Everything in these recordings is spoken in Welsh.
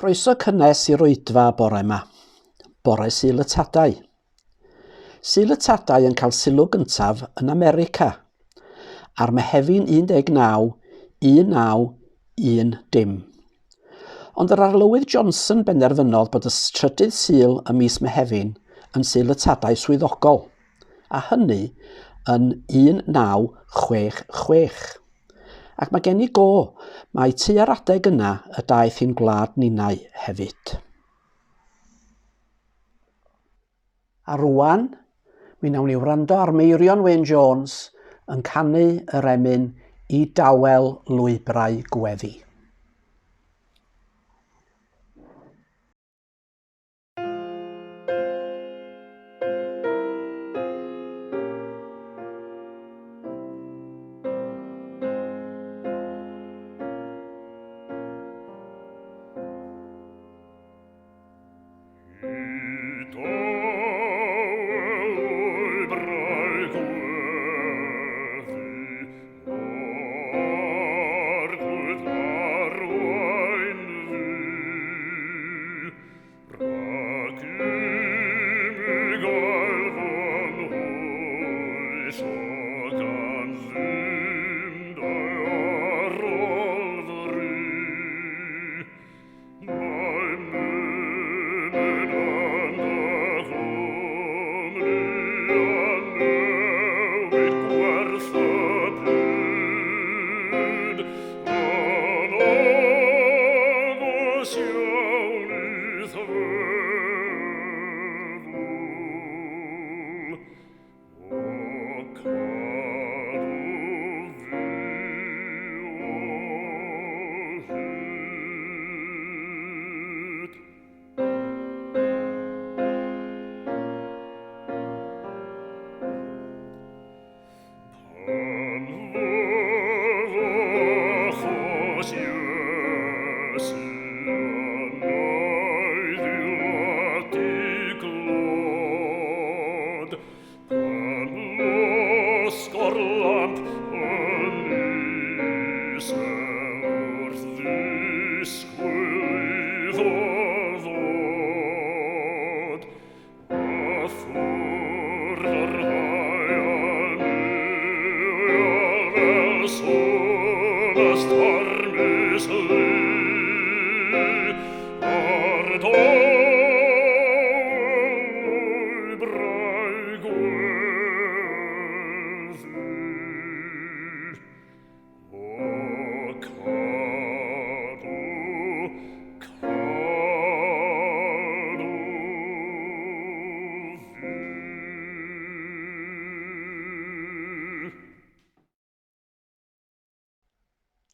Croeso cynnes i'r oedfa bore yma. Bore Sul y Tadau. Sul y Tadau yn cael sylw gyntaf yn America ar Mehefin 19, 1910. Ond yr Arlywydd Johnson benderfynodd bod y trydydd Sul ym mis Mehefin yn Sul y Tadau swyddogol, a hynny yn 1966. Ac mae gen i go, mai tua'r adeg yna y daeth i'n gwlad ninnau hefyd. A rwan, mi wnawn ni wrando ar Meirion Wyn Jones yn canu yr emyn i dawel lwybrau gweddi.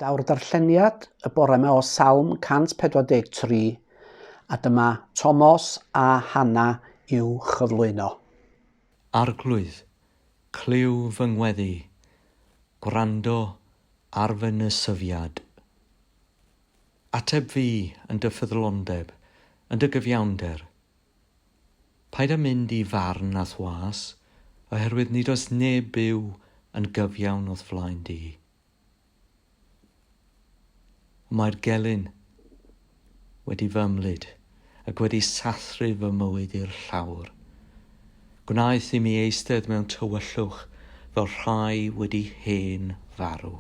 Daw'r darlleniad y bore yma o Salm 143 a dyma Tomos a Hanna i'w chyflwyno. Arglwydd, clyw fy ngweddi, gwrando ar fy nysyfiad. Ateb fi yn dy ffyddlondeb, yn dy gyfiawnder. Paid â mynd i farn a'th was, oherwydd nid oes neb byw yn gyfiawn o'th flaen di. Ond mae'r gelyn wedi fy ymlid ac wedi sathru fy mywyd i'r llawr. Gwnaeth i mi eistedd mewn tywyllwch fel rhai wedi hen farw.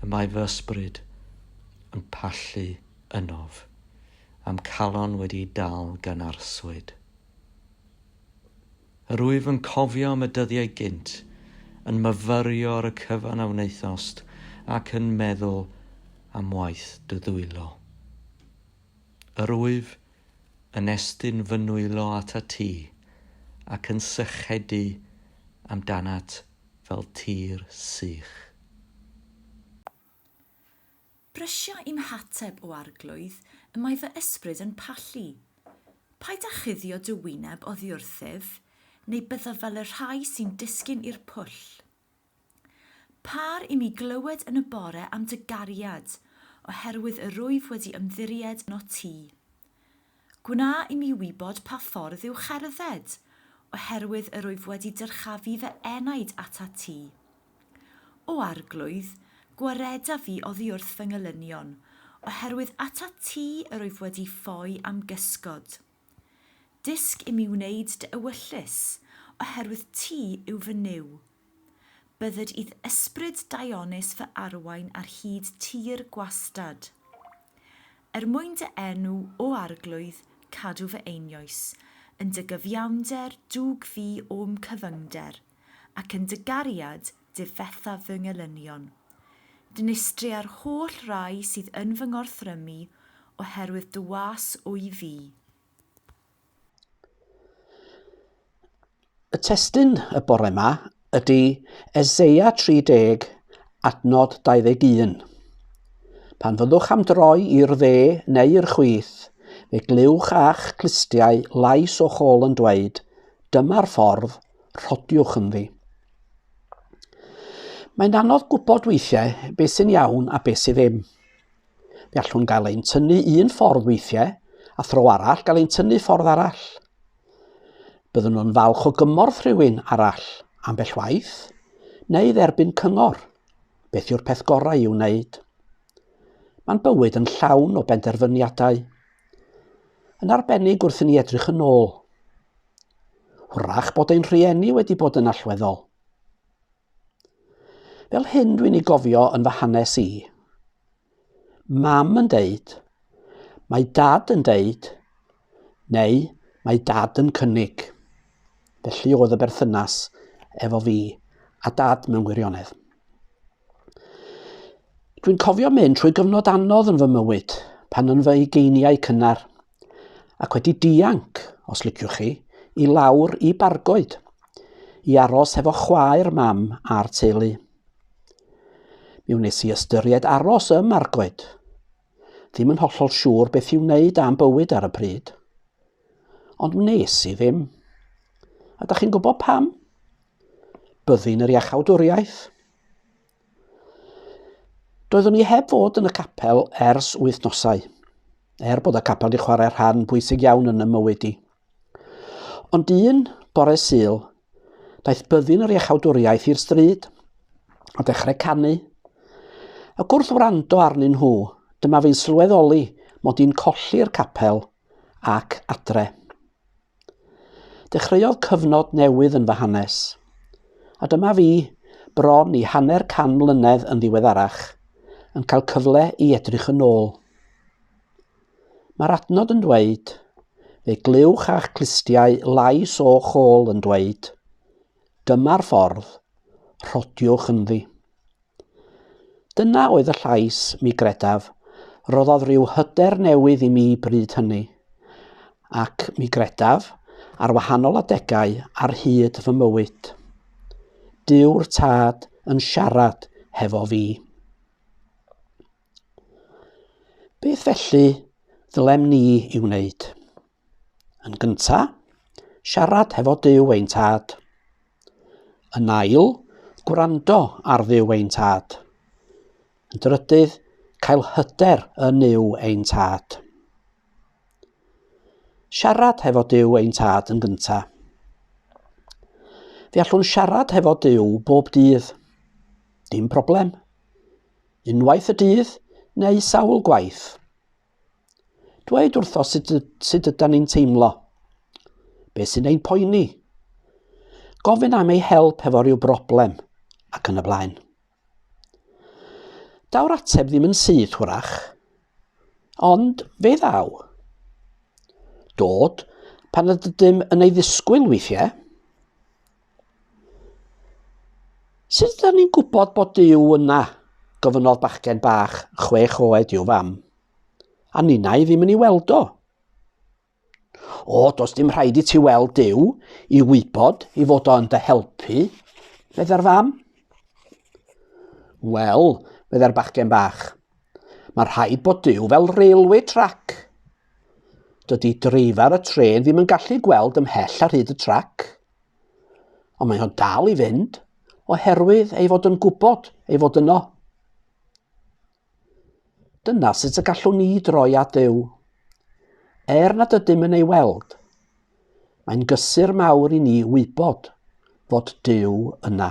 Y mae fy ysbryd yn pallu ynof, a'm calon wedi dal gan arswyd. Yr wyf yn cofio am y dyddiau gynt, yn myfyrio ar y cyfan a wnaethost, ac yn meddwl am waith dy ddwylo. Yr wyf yn estyn fy nwylo atat ti, ac yn sychedu amdanat fel tir sych. Brysia i'm hateb, O Arglwydd, y mae fy ysbryd yn pallu. Paid â chuddio dy wyneb oddi wrthyf, neu byddaf fel y rhai sy'n disgyn i'r pwll. Par i mi glywed yn y bore am dy gariad, oherwydd yr wyf wedi ymddiried ynot ti. Gwna i mi wybod pa ffordd i'w cherdded, oherwydd yr wyf wedi dyrchafu fy enaid atat ti. O Arglwydd, gwareda fi oddi wrth fy ngelynion, oherwydd atat ti yr wyf wedi ffoi am gysgod. Dysg i mi wneud dy ewyllys, oherwydd ti yw fy Nuw. Bydded i'th ysbryd daionus fy arwain ar hyd tir gwastad. Er mwyn dy enw, O Arglwydd, cadw fy einioes, yn dy gyfiawnder dwg fi o'm cyfyngder, ac yn dy gariad difetha fy ngelynion. Dinistria'r holl rai sydd yn fy ngorthrymu, oherwydd dy was wyf fi. Y testun y bore yma ydy Eseia 30, adnod 21. Pan fyddwch am droi i'r dde neu i'r chwith, fe glywch a'ch clustiau lais o'ch ôl yn dweud, dyma'r ffordd, rhodiwch ynddi. Mae'n anodd gwybod weithiau beth sy'n iawn a beth sydd ddim. Fe allwn gael ein tynnu un ffordd weithiau, a thro arall gael ein tynnu ffordd arall. Byddwn nhw'n falch o gymorth rhywun arall ambell waith, neu dderbyn cyngor. Beth yw'r peth gorau i'w wneud? Mae'n bywyd yn llawn o benderfyniadau. Yn arbennig wrth i ni edrych yn ôl. Hwrach bod ein rhieni wedi bod yn allweddol. Fel hyn dwi'n ei gofio yn fy hanes i. Mam yn deud, mae dad yn deud, neu mae dad yn cynnig. Felly oedd y berthynas efo fi a dad mewn gwirionedd. Dwi'n cofio mynd trwy gyfnod anodd yn fy mywyd pan yn fy ugeiniau cynnar ac wedi dianc, os liciwch chi, i lawr i Bargoed, i aros hefo chwaer mam a'r teulu. Mi wnes i ystyried aros ym Margoed. Ddim yn hollol siŵr beth i'w wneud am bywyd ar y pryd. Ond wnes i ddim. A da chi'n gwybod pam? Byddin yr iachawdwriaeth. Doeddwn i heb fod yn y capel ers wythnosau, er bod y capel wedi chwarae rhan bwysig iawn yn y mywyd i. Ond un bore Sul, daeth byddin yr iachawdwriaeth i'r stryd a dechrau canu. Ac wrth wrando arnyn nhw, dyma fi'n sylweddoli mod i'n colli'r capel ac adre. Dechreuodd cyfnod newydd yn fy hanes. A dyma fi, bron i hanner can mlynedd yn ddiweddarach, yn cael cyfle i edrych yn ôl. Mae'r adnod yn dweud, fe glywch a'ch clustiau lais o'ch ôl yn dweud, dyma'r ffordd, rhodiwch ynddi. Dyna oedd y llais, mi gredaf, roddodd rhyw hyder newydd i mi bryd hynny, ac mi gredaf, ar wahanol adegau ar hyd fy mywyd. Duw'r Tad yn siarad hefo fi. Beth felly ddylem ni i wneud? Yn gynta, siarad hefo Duw ein Tad. Yn ail, gwrando ar Dduw ein Tad. Yn drydydd, cael hyder yn Nuw ein Tad. Siarad hefo Duw ein Tad yn gynta. Fe allwn siarad hefo Duw bob dydd. Dim problem. Unwaith y dydd neu sawl gwaith. Dweud wrtho sut, sut ydan ni'n teimlo. Be sy'n ein poeni. Gofyn am ei help efo rhyw broblem, ac yn y blaen. Daw'r ateb ddim yn syth hwrach, ond fe ddaw. Dod pan nad ydym yn ei ddisgwyl weithiau. Sut ydyn ni'n gwybod bod Duw yna? gofynnodd bachgen bach chwech oed i'w fam. A ninnau ddim yn ei weld o. O, does dim rhaid i ti weld Duw i wybod i fod o yn dy helpu, meddai'r fam. Wel, meddai'r bachgen bach, mae rhaid bod Duw fel railway track. Dydy dreifar y trên ddim yn gallu gweld ymhell ar hyd y trac. Ond mae o'n dal i fynd oherwydd ei fod yn gwybod ei fod yno. Dyna sut y gallwn ni droi at Dduw. Er nad ydym yn ei weld, mae'n gysur mawr i ni wybod fod Duw yna.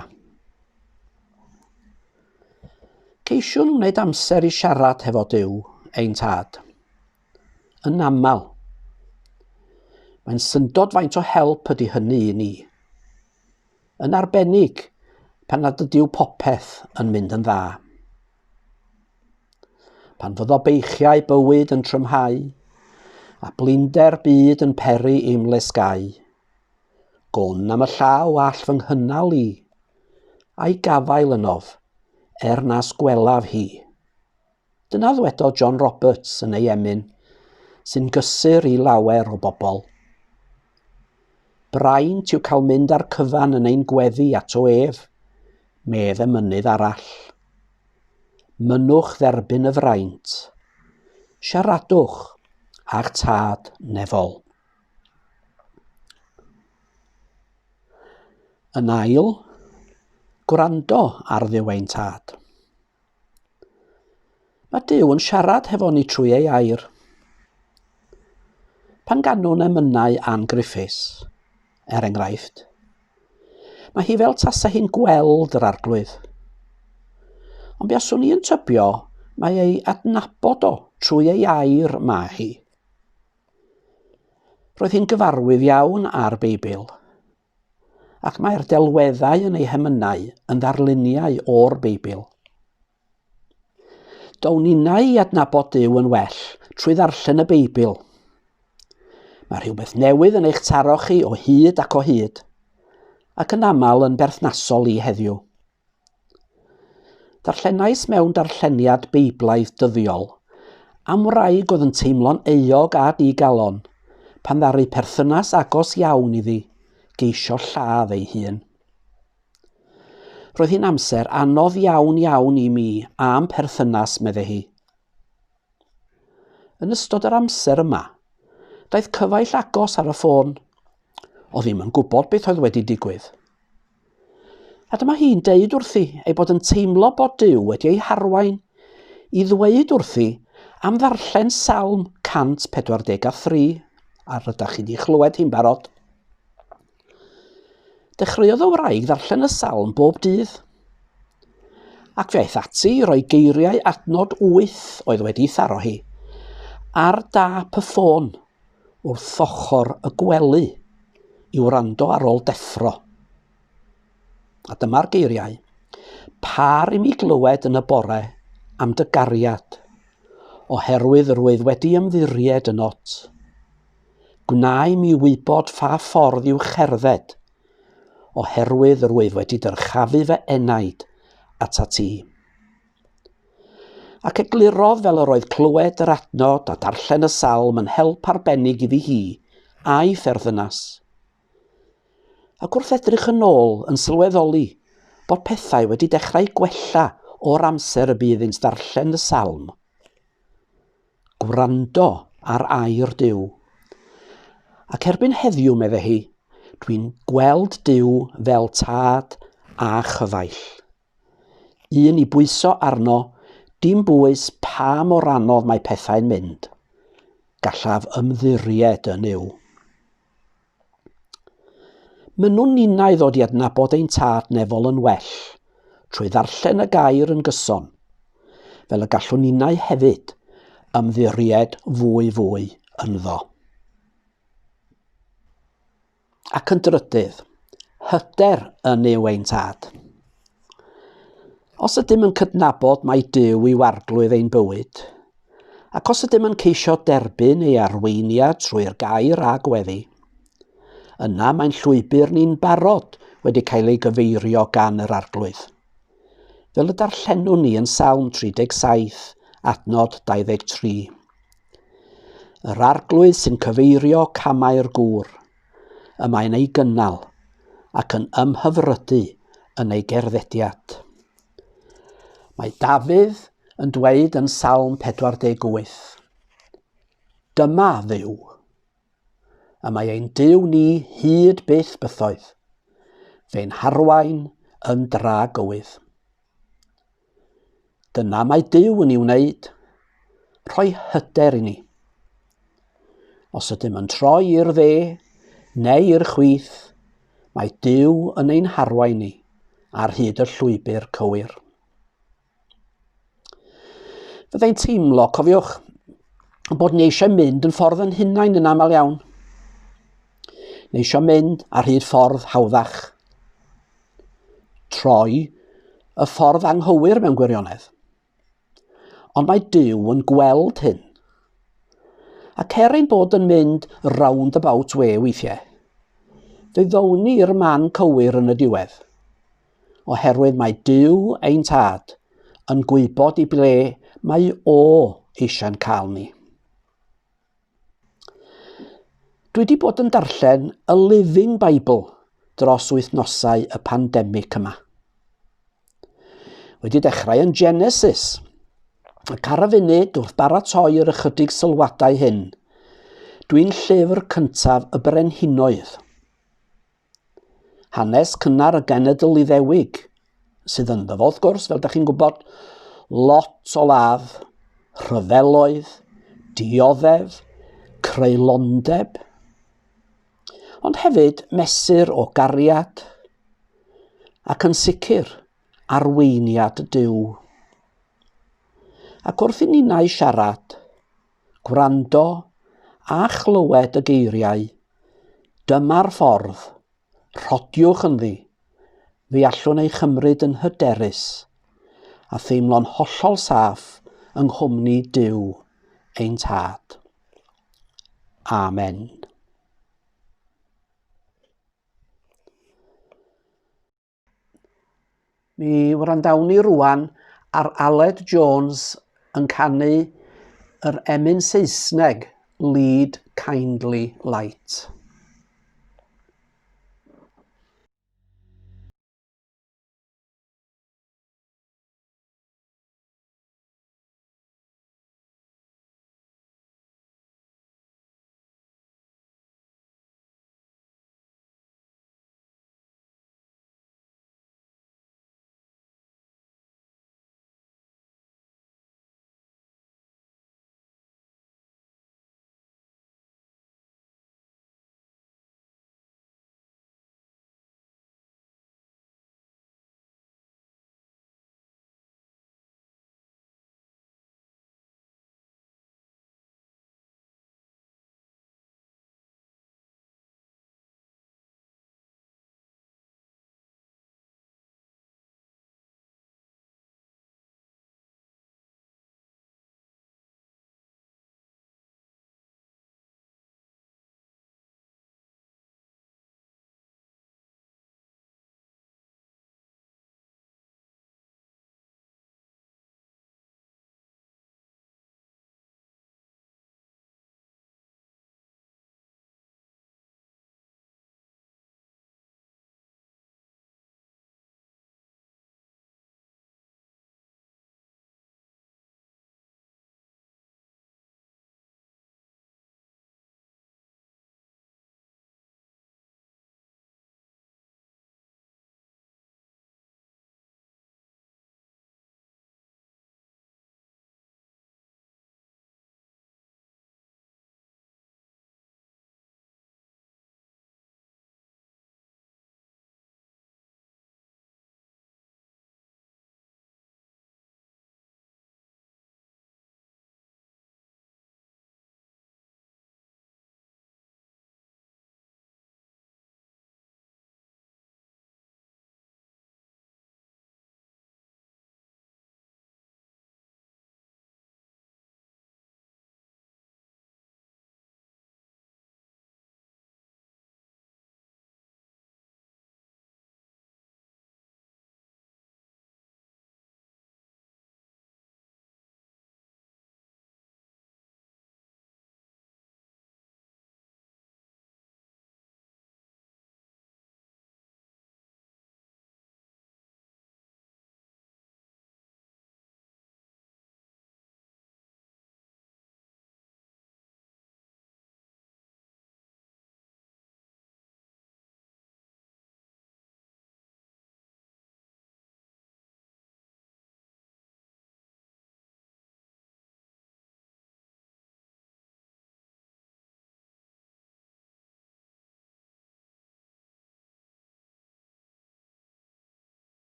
Ceisiwn wneud amser i siarad hefo Duw, ein tad. Yn aml. Mae'n syndod faint o help ydy hynny i ni. Yn arbennig pan nad ydyw popeth yn mynd yn dda. Pan fyddo beichiau bywyd yn trymhau, a blinder byd yn peri i'm lesgau, gwn am y llaw all fy nghynnal i, a'i gafael ynof, er nas gwelaf hi. Dyna ddwedodd John Roberts yn ei emyn, sy'n gysur i lawer o bobl. Braint yw cael mynd â'r cyfan yn ein gweddi ato ef, medd emynydd arall. Mynnwch dderbyn y fraint. Siaradwch â'ch tad nefol. Yn ail, gwrando ar Dduw ein tad. Mae Duw yn siarad hefo ni trwy ei air. Pan ganwn emynau Ann Griffiths, er enghraifft, mae hi fel tasa hi'n gweld yr arglwydd. Ond buaswn i yn tybio mae ei adnabod o trwy ei air mae hi. Roedd hi'n gyfarwydd iawn â'r Beibl, ac mae'r delweddau yn ei hemynau yn ddarluniau o'r Beibl. Down ninnau i adnabod Duw yn well trwy ddarllen y Beibl. Mae rhywbeth newydd yn eich taro chi o hyd ac o hyd, ac yn aml yn berthnasol i heddiw. Darllenais mewn darlleniad Beiblaidd dyddiol am wraig oedd yn teimlo'n euog a digalon pan ddaru perthynas agos iawn iddi geisio lladd ei hun. Roedd hi'n amser anodd iawn iawn i mi a'm perthynas, medde hi. Yn ystod yr amser yma, daeth cyfaill agos ar y ffôn. Oedd ddim yn gwybod beth oedd wedi digwydd. A dyma hi'n deud wrthi ei bod yn teimlo bod Duw wedi ei harwain i ddweud wrthi am ddarllen Salm 143, a rydach chi wedi chlywed hi'n barod. Dechreuodd y wraig ddarllen y salm bob dydd, ac fe aeth ati i roi geiriau adnod 8 oedd wedi tharo hi ar dâp y ffôn wrth ochr y gwely i wrando ar ôl deffro. A dyma'r geiriau. Par i mi glywed yn y bore am dy gariad, oherwydd yr wyf wedi ymddiried ynot. Gwna i mi wybod pha ffordd i'w cherdded, oherwydd yr wyf wedi dyrchafu fy enaid atat ti. Ac eglurodd fel yr oedd clywed yr adnod a darllen y salm yn help arbennig iddi hi a'i pherthynas. Ac wrth edrych yn ôl yn sylweddoli bod pethau wedi dechrau gwella o'r amser y bu iddynt ddarllen y salm. Gwrando ar air Duw. Ac erbyn heddiw, medde hi, dwi'n gweld Duw fel tad a chyfaill. Un i bwyso arno, dim bwys pa mor anodd mae pethau'n mynd. Gallaf ymddiried yn Nuw. Mynnwn ninnau ddod i adnabod ein Tad nefol yn well trwy ddarllen y gair yn gyson, fel y gallwn ninnau hefyd ymddiried fwy fwy ynddo. Ac yn drydydd, hyder yn Nuw ein Tad. Os ydym yn cydnabod mai Duw yw arglwydd ein bywyd, ac os ydym yn ceisio derbyn ei arweiniad trwy'r gair a gweddi, yna mae'n llwybr ni'n barod wedi cael ei gyfeirio gan yr arglwydd. Fel y darllenwn ni yn Salm 37, adnod 23. Yr arglwydd sy'n cyfeirio camau'r gŵr, y mae'n ei gynnal ac yn ymhyfrydu yn ei gerddediad. Mae Dafydd yn dweud yn Salm 48, Dyma Dduw, y mae ein Duw ni hyd byth bythoedd, fe'n harwain yn dra gywydd. Dyna mae Duw yn ei wneud, rhoi hyder i ni. Os ydym yn troi i'r dde neu i'r chwith, mae Duw yn ein harwain ni ar hyd y llwybr cywir. Fyddai'n teimlo, cofiwch, bod ni eisiau mynd yn ffordd yn hunain yn aml iawn. Neu eisiau mynd ar hyd ffordd hawddach. Troi y ffordd anghywir mewn gwirionedd. Ond mae Duw yn gweld hyn. Ac er ein bod yn mynd round about way weithiau, fe ddown ni i'r man cywir yn y diwedd. Oherwydd mae Duw ein tad yn gwybod i ble mae o eisiau'n cael ni. Dwi wedi bod yn darllen y Living Bible dros wythnosau y pandemig yma. Wedi dechrau yn Genesis, ac ar y funud wrth baratoi yr ychydig sylwadau hyn, dwi'n llyfr cyntaf y brenhinoedd. Hanes cynnar y genedl Iddewig sydd ynddo fo, wrth gwrs, fel da chi'n gwybod, lot o ladd, rhyfeloedd, dioddef, creulondeb, ond hefyd mesur o gariad ac yn sicr arweiniad Duw. Ac wrth i ninnau siarad, gwrando a chlywed y geiriau, dyma'r ffordd, rhodiwch ynddi, fe allwn ei chymryd yn hyderus a theimlo'n hollol saff yng nghwmni Duw ein Tad. Amen. Mi wrandawn ni rwan ar Aled Jones yn canu yr emyn Saesneg Lead Kindly Light.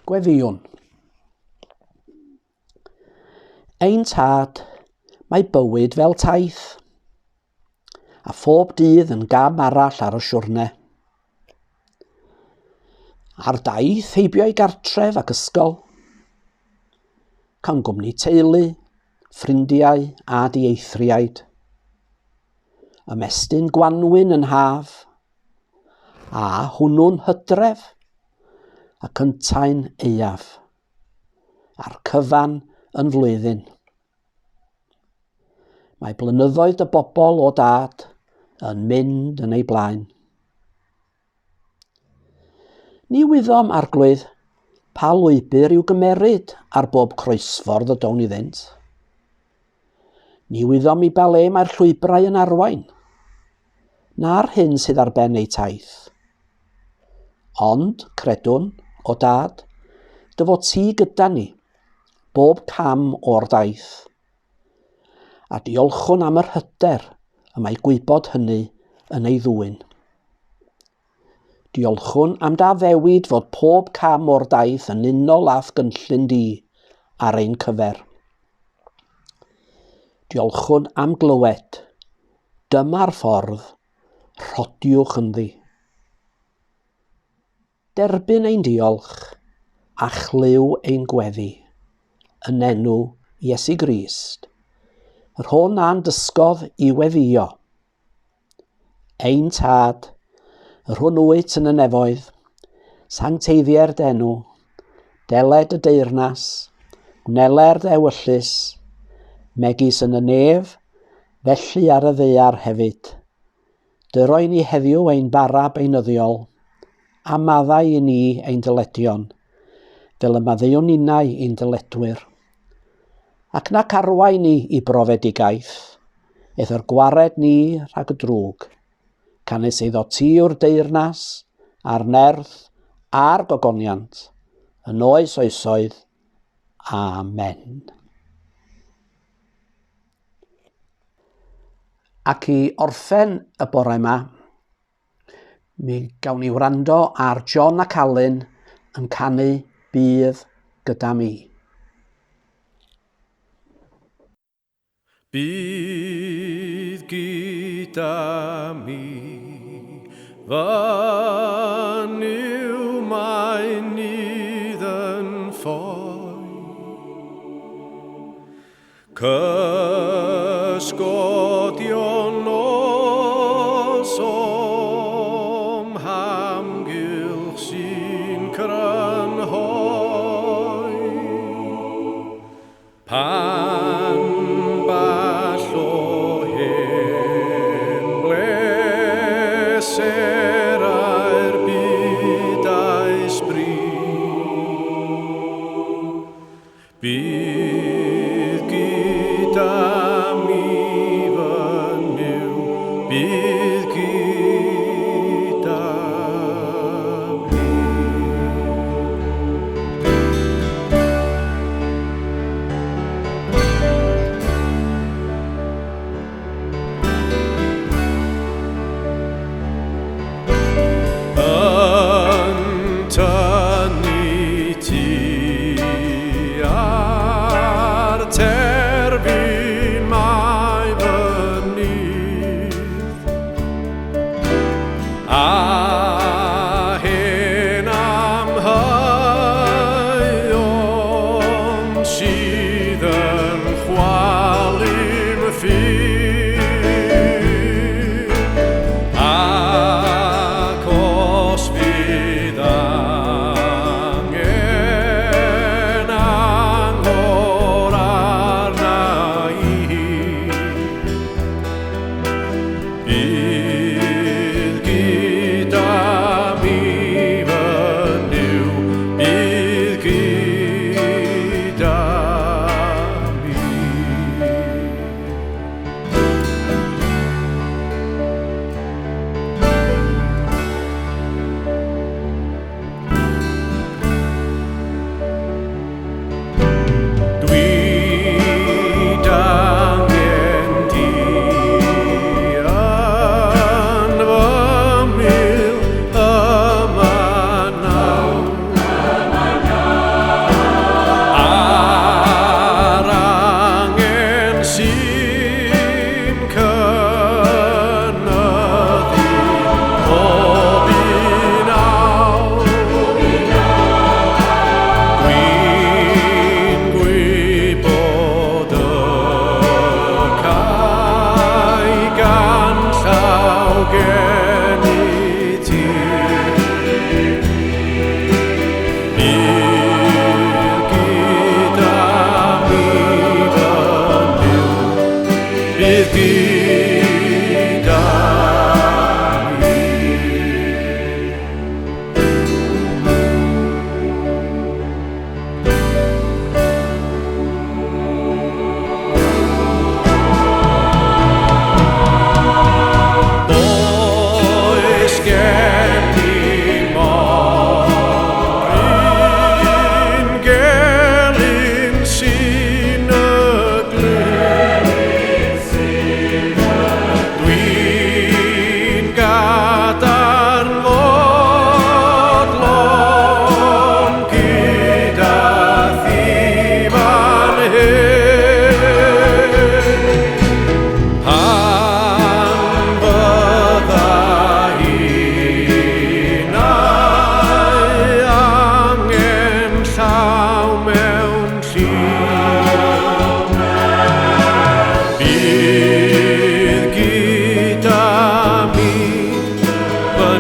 Gweddïwn. Ein tad, mae bywyd fel taith, a phob dydd yn gam arall ar y siwrne. Ar daith heibio i gartref ac ysgol, cawn gwmni teulu, ffrindiau a dieithriaid. Ymestyn gwanwyn yn haf, a hwnnw'n hydref, ac yntau'n aeaf, a'r cyfan yn flwyddyn. Mae blynyddoedd dy bobl o dad yn mynd yn ei blaen. Ni wyddom, Arglwydd, pa lwybr i'w gymeryd ar bob croesffordd y down iddynt. Ni wyddom i ba le mae'r llwybrau yn arwain, na'r hyn sydd ar ben eu taith. Ond, credwn, o dad, dy fod ti gyda ni, bob cam o'r daith. A diolchwn am yr hyder y mae gwybod hynny yn ei ddwyn. Diolchwn am da ddewid fod pob cam o'r daith yn unol â'th gynllun di ar ein cyfer. Diolchwn am glywed. Dyma'r ffordd, rhodiwch ynddi. Derbyn ein diolch a chlyw ein gweddi, yn enw Iesu Grist, yr hwn a'n dysgodd i weddïo. Ein Tad, yr hwn wyt yn y nefoedd, sancteiddier dy enw, deled y deyrnas, gwneler dy ewyllys, megis yn y nef, felly ar y ddaear hefyd. Dyro i ni heddiw ein bara beunyddiol, a maddau i ni ein dyledion, fel y maddeuwn ninnau i'n dyledwyr. Ac nac arwain ni i brofedigaeth, eithr gwared ni rhag y drwg. Canys eiddo ti yw'r deyrnas, a'r nerth, a'r gogoniant, yn oes oesoedd. Amen. Ac i orffen y bore yma, mi gawn ni wrando ar John ac Alun yn canu Bydd gyda mi. Bydd gyda mi, fy Nuw, mae nydd yn ffoi. Cysgodion nos o'm hamgylch sy'n crynhoi. Pan ball o hen bleserau'r byd a'i sbri. Bydd gyda mi fy Nuw, bydd gyda mi. Yn tynnu tua'r terfyn mae fy nydd, a hen amheuon sydd yn chwalu'm ffydd. Ac os fydd angen angor arna i, bydd gyda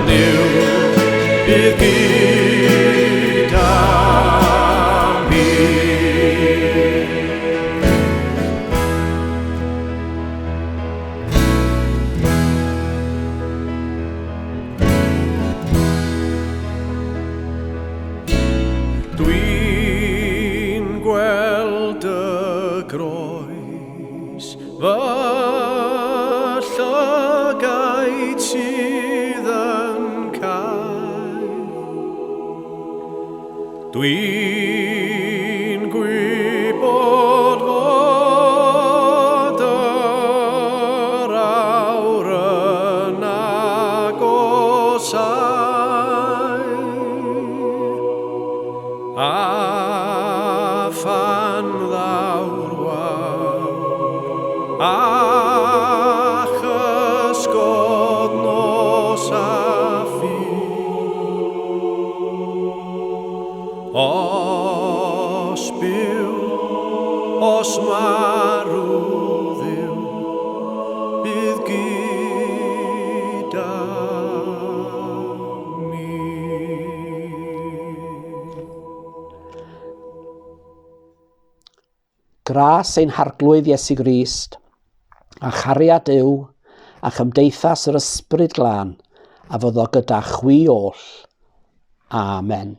Nuw, bydd gyda mi. Dwi'n gweld y groes, fy llygaid sydd yn cau. Dwi'n gwybod fod yr awr yn agosáu. A phan ddaw'r wawr, a chysgod nos a ffydd. Os byw, os marw Dduw, bydd gyda mi. Gras ein Harglwydd Iesu Grist, a chariad Duw, a chymdeithas yr Ysbryd Glân, a fyddo gyda chwi oll. Amen.